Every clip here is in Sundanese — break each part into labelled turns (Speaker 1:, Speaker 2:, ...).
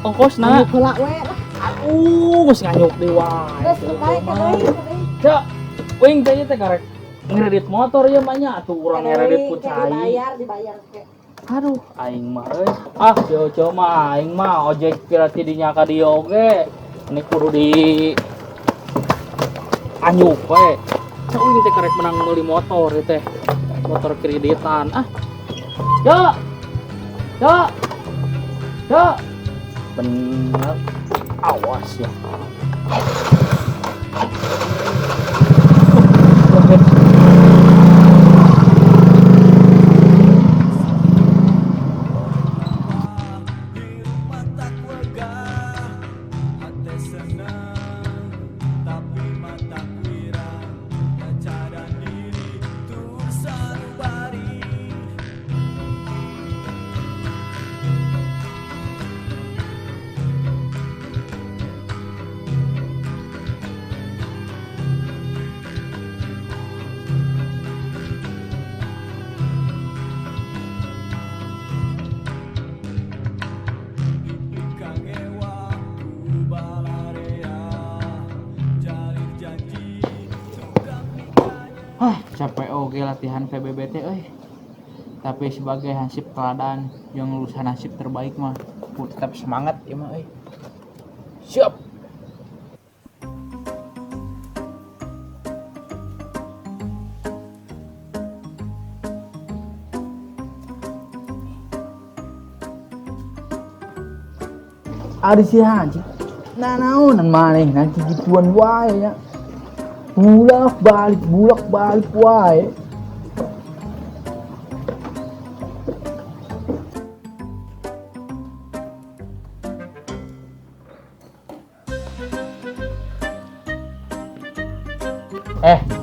Speaker 1: Ongkosna.
Speaker 2: Nganyuk heula we lah.
Speaker 1: Aduh, geus nganyuk deui wae.
Speaker 2: Geus bae ka deui, ka deui.
Speaker 1: Cak, wing teh teh karek ngredit motor ya mah nya atuh urang ngredit ku cai.
Speaker 2: Dibayar, dibayar ke.
Speaker 1: Aduh, aing mah euy. Ah, jauh-jauh mah aing mah ojek kira ti dinya ka dieu oge. Ini kudu di anyuk we. Cak uing teh karek menang meuli motor ieu teh. Motor kreditan. Ah. Ya. Ya. Ya. Bener. Awas ya.
Speaker 3: Hah, capek oge latihan PBB teh euy. Tapi sebagai hansip teladan yang lulusan hansip terbaik mah, kudu tetap semangat ieu mah euy. Siap.
Speaker 4: Ari si hansip. Nah naonan maneh nanti gituan wae nya. Bulak balik wae.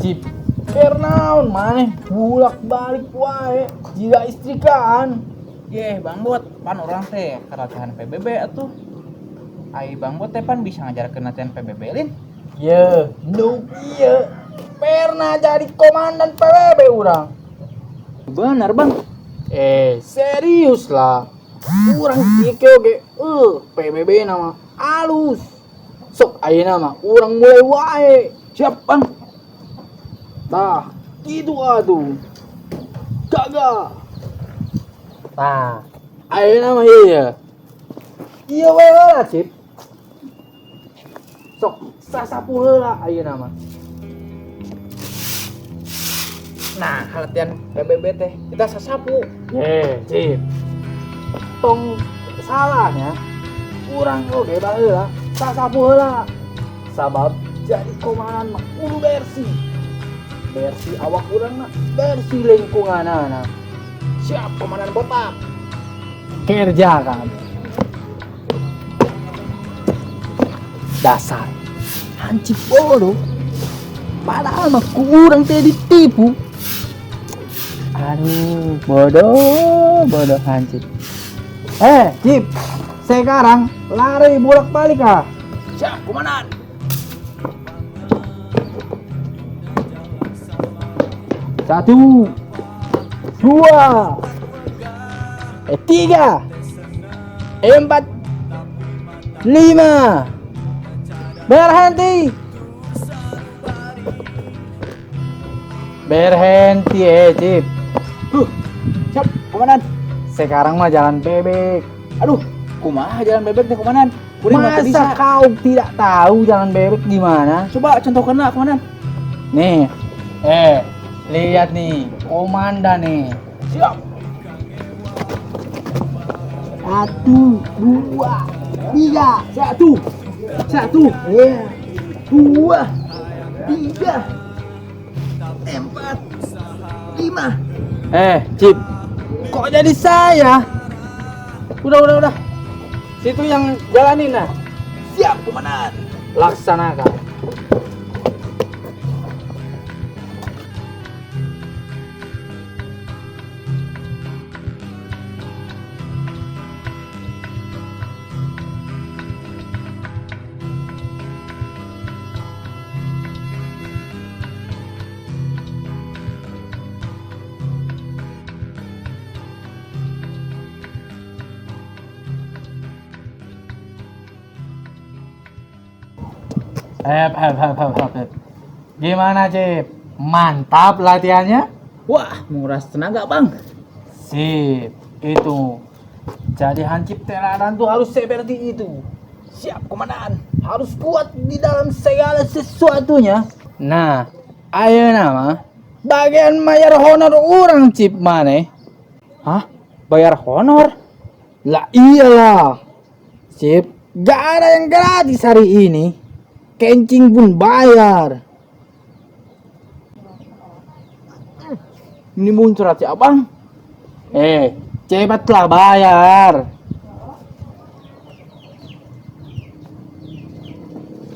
Speaker 4: Cip, keur naon maneh bulak balik wae jika istrikaan.
Speaker 3: Yeh, Bang Bot, pan urang teh keur latihan PBB atuh. Ai Bang Bot teh pan bisa ngajarkeun latihan PBB lin?
Speaker 4: Ye, nu ieu pernah jadi komandan PBB urang.
Speaker 3: Bener, Bang.
Speaker 4: Serius lah. Urang kieu oge, PBB nama alus. Sok ayeuna mah urang mulai wae.
Speaker 3: Siap, Bang.
Speaker 4: Tah, kitu atuh. Gagah. Tah, ayeuna mah ieu ya. Ieu we heula, Cip. Sok sasapu heula ayeuna mah.
Speaker 3: Nah, latihan PBB teh kita sasapu.
Speaker 4: Cip. Tong salahnya urang oge baheula sasapu heula. Sabab jadi komandan mah kudu bersih. Bersih awak urang mah, bersih lingkunganana.
Speaker 3: Siap komandan botak.
Speaker 4: Kerjakan. Dasar hansip bodoh. Padahal mah kurang teh ditipu. Aduh, bodoh, bodoh hansip. Cip, sekarang lari bolak-balik ah.
Speaker 3: Siap, komandan.
Speaker 4: 1, 2, 3, 4, 5. Berhenti. Berhenti, Cip.
Speaker 3: Siap, komandan.
Speaker 4: Sekarang mah jalan bebek.
Speaker 3: Aduh, kumaha jalan bebek teh, komandan? Kuring mah teu
Speaker 4: Masa
Speaker 3: bisa.
Speaker 4: kau tidak tahu jalan bebek gimana?
Speaker 3: Coba contohkeun lah, komandan.
Speaker 4: Nih, lihat nih, komandan nih.
Speaker 3: Siap.
Speaker 4: 1, 2, 3,
Speaker 3: 1, 1,
Speaker 4: iya, 2, 3, 4, 5. Cip, kok jadi saya? Udah. Situ yang jalanin nah.
Speaker 3: Siap, komandan.
Speaker 4: Laksanakan. Hep, hep, hep, hep, hep, hep. Gimana, Cip? Mantap latihannya?
Speaker 3: Wah, menguras tenaga, Bang.
Speaker 4: Sip, itu. Jadi hansip teladan tuh harus seperti itu. Siap, komandan. Harus kuat di dalam segala sesuatunya. Nah, ayeuna mah bagian bayar honor orang, Cip, mana?
Speaker 3: Hah? Bayar honor?
Speaker 4: Lah iyalah. Sip, gak ada yang gratis hari ini. Kencing pun bayar.
Speaker 3: Ini muncrat ya, Abang.
Speaker 4: Eh, cepatlah bayar.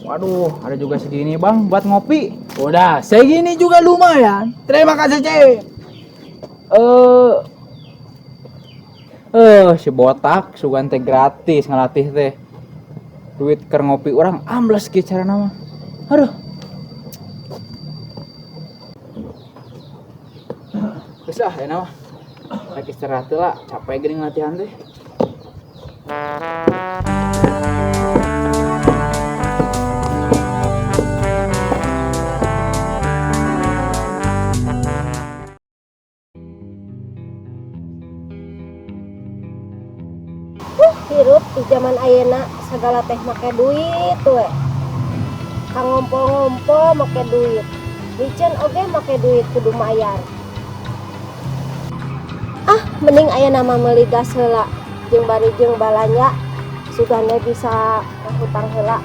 Speaker 3: Waduh, ada juga segini, Bang, buat ngopi.
Speaker 4: Udah, segini juga lumayan. Terima kasih, Cip.
Speaker 3: Eh si botak sugan teh gratis ngalatih teh. Duit keur ngopi urang ambles kieu carana mah. Aduh. Geus ah, enak mah. Rek istirahat lah, capek geuning latihan teh.
Speaker 2: Hirup di zaman ayeuna segala teh make duit we. Kang ngompol-ngompol make duit. Micen oge make duit kudu mayar. Ah, mending ayeuna mah meuli gas heula jeung bari jeung balanja sugana bisa hutang heula.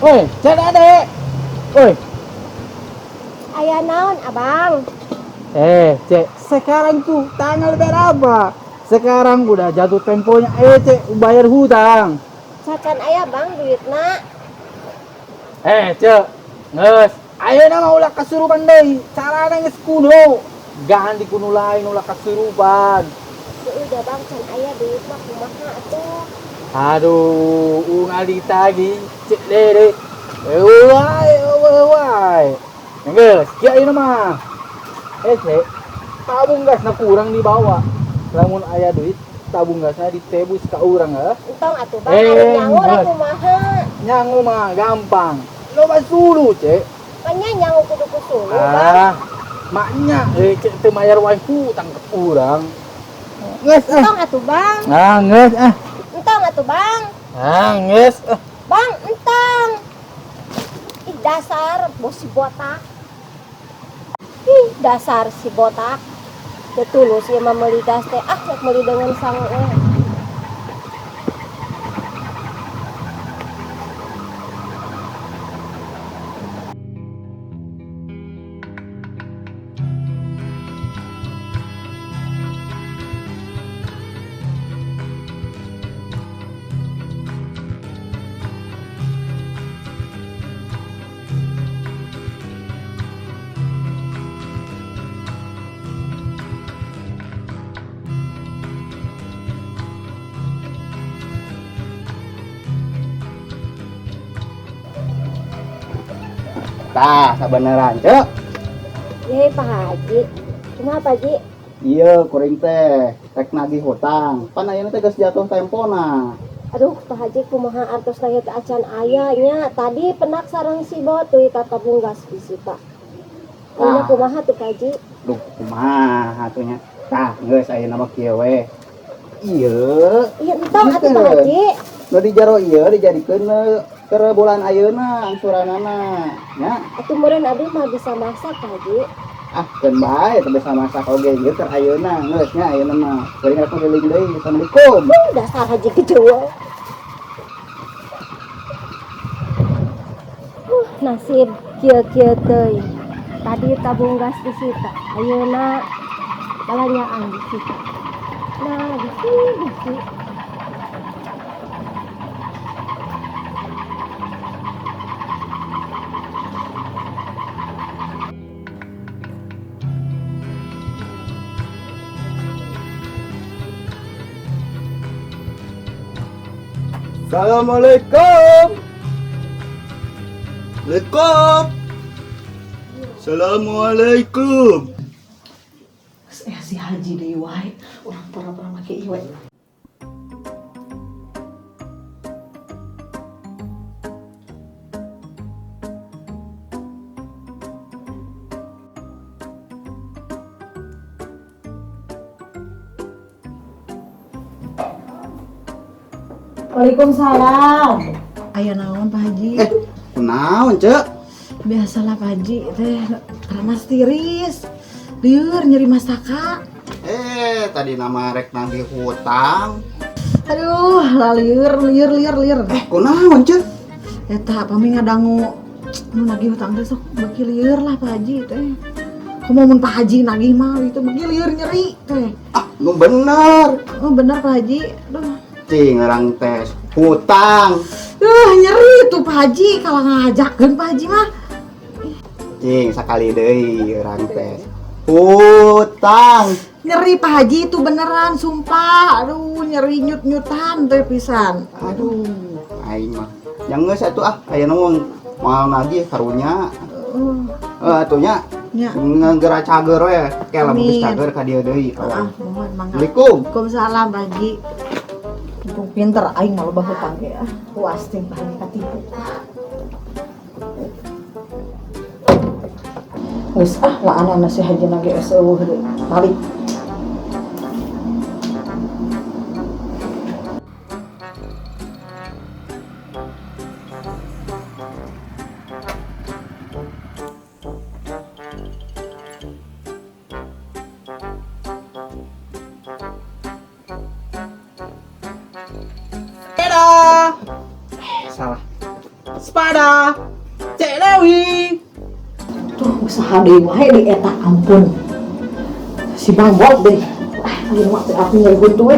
Speaker 4: Woi, Cek Ade. Woi.
Speaker 2: Aya naon, Abang?
Speaker 4: Eh, Cek, sekarang tuh tanggal berapa? Sekarang udah jatuh temponya. Eh, Cek, bayar hutang.
Speaker 2: Cacan aya, Bang, duitna.
Speaker 4: Eh, Cek, nges. Ayeuna mah ulah kasurupan deui. Carana geus kuno. Ganti kuno lain ulah kasurupan.
Speaker 2: Udah, Bang, can aya duit mah kumaha atuh.
Speaker 4: Aduh, unggal ditagih, Cek Dede. Wai, wai, wai. Geus, kieu ayeuna mah. Eh, Cek, tabung gasna kurang dibawa. Lamun aya duit, tabung gasna ditebus ka urang heuh.
Speaker 2: Entong atuh, Bang,
Speaker 4: Eh,
Speaker 2: ari nyangu
Speaker 4: geus.
Speaker 2: kumaha.
Speaker 4: Nyangu mah gampang. Loba sulu, Cek.
Speaker 2: Panya nyangu kudu ku sulu, Bang.
Speaker 4: Ah, maknya cek teu mayar wae hutang ke urang. Geus ah.
Speaker 2: Entong atuh, Bang.
Speaker 4: Ah, geus ah.
Speaker 2: Entong atuh, Bang.
Speaker 4: Ah, geus ah.
Speaker 2: Bang, entong. Ih, dasar bos si botak. Ih, dasar si botak. Teu tulus ieu mah meuli gas teh. Ah, rek meuli dengan sangu we.
Speaker 5: Tah, sabeneran, Cek.
Speaker 2: Ye, Pak Haji. Kumaha, Pak Haji?
Speaker 5: Iya, kuring teh rek nagih hutang. Pan ayeuna teh geus jatuh tempona.
Speaker 2: Aduh, Pak Haji kumaha artos teh teh acan aya nya. Tadi penak sareng si Botuy ka tabung gas disita. Ayeuna
Speaker 5: Ah.
Speaker 2: kumaha tuh, Pak Haji?
Speaker 5: Duh, kumaha atuh nya. Tah, geus ayeuna mah kieu we. Ieu,
Speaker 2: Iya, entong atuh Pak Haji.
Speaker 5: nu di jero ieu dijadikeun keur bulan ayeuna angsuranana. Nya,
Speaker 2: Atuh meureun abdi mah bisa masak, Pak Haji.
Speaker 5: ah keun bae teu bisa masak oge ieu keur ayeuna geus nya ayeuna mah. Kuring rek keliling deui. Assalamualaikum.
Speaker 2: Dasar haji kejewa. Nasib kieu-kieu teuing. Tadi tabung gas disita, ayeuna balanjaan disita. Nah, bisi, bisi.
Speaker 6: Assalamualaikum. Assalamualaikum. Assalamualaikum. Si Haji deui wae, urang pura-pura make ieu we. Waalaikumsalam. Aya naon, Pak Haji?
Speaker 5: Kunaon, Cek?
Speaker 6: Biasalah, Pak Haji teh keramas tiris. Lieur nyeri masaka.
Speaker 5: Tadi nama rek nagih hutang.
Speaker 6: Aduh, lah lieur lieur lieur lieur.
Speaker 5: Kunaon, Cek?
Speaker 6: Eta pami ngadangu nu nagih hutang teh sok beuki lieur lah, Pak Haji teh. Komo mun Pak Haji nagih mah itu beuki lieur nyeri teh.
Speaker 5: Ah, nu bener.
Speaker 6: Oh, bener Pak Haji. Aduh.
Speaker 5: Cing ngarang tes hutang.
Speaker 6: Nyeri tuh Pak Haji kalau ngajakeun Pak Haji mah.
Speaker 5: Cing sakali deui urang tes hutang.
Speaker 6: Nyeri Pak Haji itu beneran sumpah. Aduh, nyeri nyut-nyutan teh pisan.
Speaker 5: Aduh, aing mah. Yang geus atuh ah, aya nu moal nagih karunya. Atuh nya.
Speaker 6: Nya.
Speaker 5: Ngegera cager we, ke lamun geus
Speaker 6: Amin.
Speaker 5: cager ka dieu deui kawan.
Speaker 6: Ah, mohon mangga.
Speaker 5: Assalamualaikum.
Speaker 6: Waalaikumsalam Pak Haji. Untung pinter aing mah loba hutang ge ah. Puas ting Pak Haji katipu. Geus ah, laanana si Haji nage geus eueuh deui. Balik.
Speaker 3: Sepeda. Salah. Sepada. Cek Dewi.
Speaker 6: Tuh usaha deui wae di eta ampun. Si Bang Bob deh. Ah, ieu mah teh aku nyeri huntu we.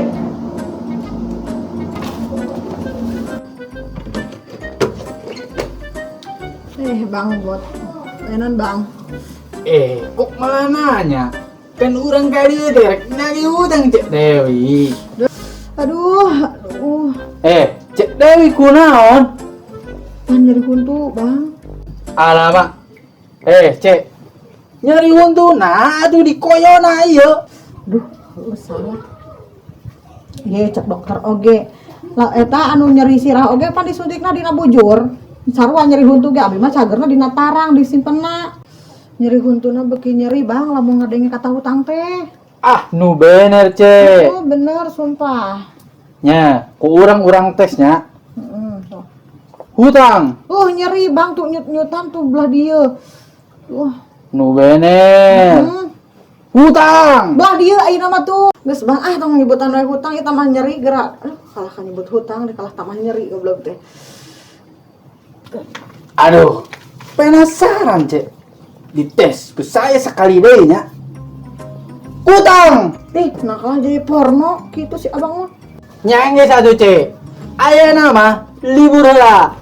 Speaker 6: Bang Bot. Enon Bang.
Speaker 3: Kok malah nanya? Kan urang ka dieu teh rek nagih hutang Cek Dewi.
Speaker 6: Aduh, aduh.
Speaker 3: Cek Dewi kunaon?
Speaker 6: Pan nyeri huntu, Bang.
Speaker 3: Alamak. Cek. Nyeri huntu nah atuh dikoyona ieu.
Speaker 6: Aduh, salah. Ye, cek dokter oge. Lah eta anu nyeri sirah oge pan disuntikna dina bujur. Sarua nyeri huntu ge abi mah cagerna dina tarang disimpenna. Nyeri huntuna beuki nyeri, Bang, lamun ngadenge kata hutang teh.
Speaker 3: Ah, nu bener, Cek.
Speaker 6: Oh, bener sumpah.
Speaker 3: Nya, ku urang-urang tesnya.
Speaker 6: Heeh, sok.
Speaker 3: Hutang.
Speaker 6: Nyeri, Bang, tuh nyut-nyutan tuh belah dieu.
Speaker 3: Nu bener. Hutang.
Speaker 6: Belah dieu ayeuna mah tuh. Geus Bang, ah tong nyebutan wae hutang ieu tambah nyeri gerak. Aduh, kalah ka nyebut hutang deh kalah tambah nyeri goblok teh.
Speaker 3: Aduh, penasaran, Cek. Dites ku saya sekali deui nya. Hutang.
Speaker 6: Ih, nah kalah jadi porno gitu si abang mah.
Speaker 3: Nya geus atuh, Cek. Ayeuna mah libur heula.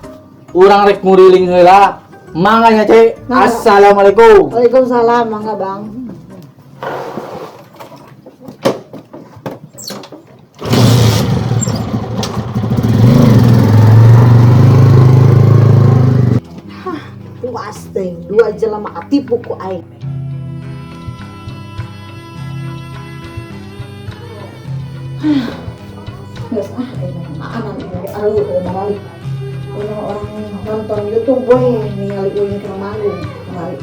Speaker 3: Urang rek nguriling heula. Mangga nya, Cek.
Speaker 6: Mangga.
Speaker 3: Assalamualaikum.
Speaker 6: Waalaikumsalam, mangga Bang. Hah, puas teh, dua jelema katipu ku aing. Geus ah, aing makanan ini aduh udah balik. Udah orang nonton YouTube we ningali uing keur manggung balik.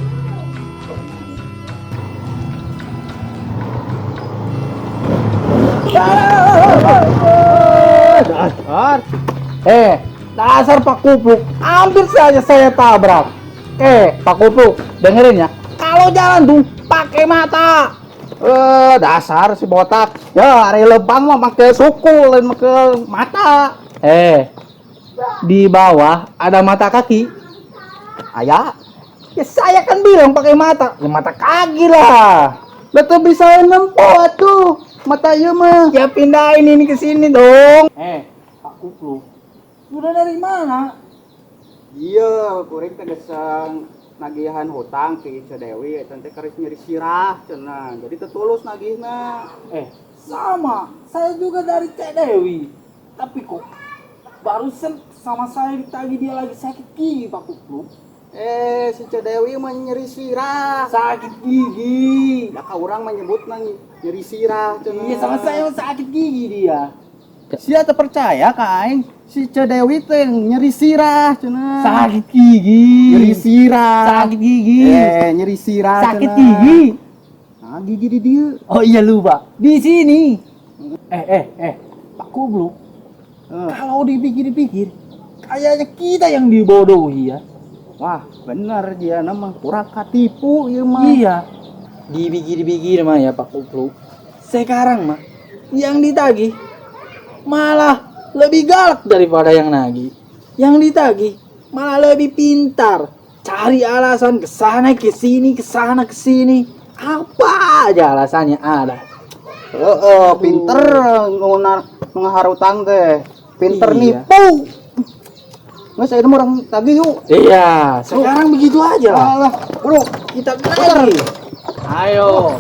Speaker 3: Dasar. Dasar Pak Kupluk, hampir saja saya tabrak. Pak Kupluk, dengerin ya. Kalau jalan tuh pakai mata.
Speaker 5: Dasar si botak. Ya, ari lebang mah make suku, lain make mata.
Speaker 3: Di bawah ada mata kaki.
Speaker 5: Aya.
Speaker 3: Ya saya kan bilang pakai mata. Ya mata kaki lah.
Speaker 5: Betul bisa nempo atuh. Mata ieu mah.
Speaker 3: Ya pindahin ini ke sini dong. Pak Kupluk, sudah dari mana?
Speaker 5: Iya, kuring teh geus nagihan hutang ke Ica Dewi, eta teh keris nyeri sirah cenah. Jadi teu tulus nagihna.
Speaker 3: Sama. Saya juga dari Cek Dewi. Tapi kok barusan sama saya ditagih dia lagi sakit gigi, Pak Kupluk.
Speaker 5: Eh, si Ceu Dewi mah nyeri sirah.
Speaker 4: Sakit gigi.
Speaker 5: Da ka urang mah nyebutna nyeri sirah cenah.
Speaker 4: Iya, sama saya sakit gigi dia.
Speaker 5: Sia teu percaya ka aing, si Ceu Dewi teh nyeri sirah cenah.
Speaker 4: Sakit gigi.
Speaker 5: Nyeri sirah.
Speaker 4: Sakit gigi.
Speaker 5: Eh, nyeri sirah
Speaker 4: Sakit
Speaker 5: cenah.
Speaker 4: gigi.
Speaker 5: Nah, gigi di dieu.
Speaker 4: Oh iya, lupa. Di sini. Eh eh eh, Pak Kubluk.
Speaker 5: Eh.
Speaker 4: Kalau dipikir-pikir, kayaknya kita yang dibodohi ya.
Speaker 5: Wah, bener dia nama kurang katipu ieu mah.
Speaker 4: Iya. Dipikir-pikir mah ya, Pak Kubluk. Sekarang mah yang ditagih malah lebih galak daripada yang nagih. Yang ditagih malah lebih pintar. Cari alasan ke sana ke sini, ke sana ke sini. Apa aja alasannya ada.
Speaker 5: Heeh, pinter nguna ngaharutang teh. Pinter nipu. Nggak, saya urang tagih yuk.
Speaker 4: Iya, sekarang begitu aja lah.
Speaker 5: Alah, bro.
Speaker 4: Kita tagih. Ayo.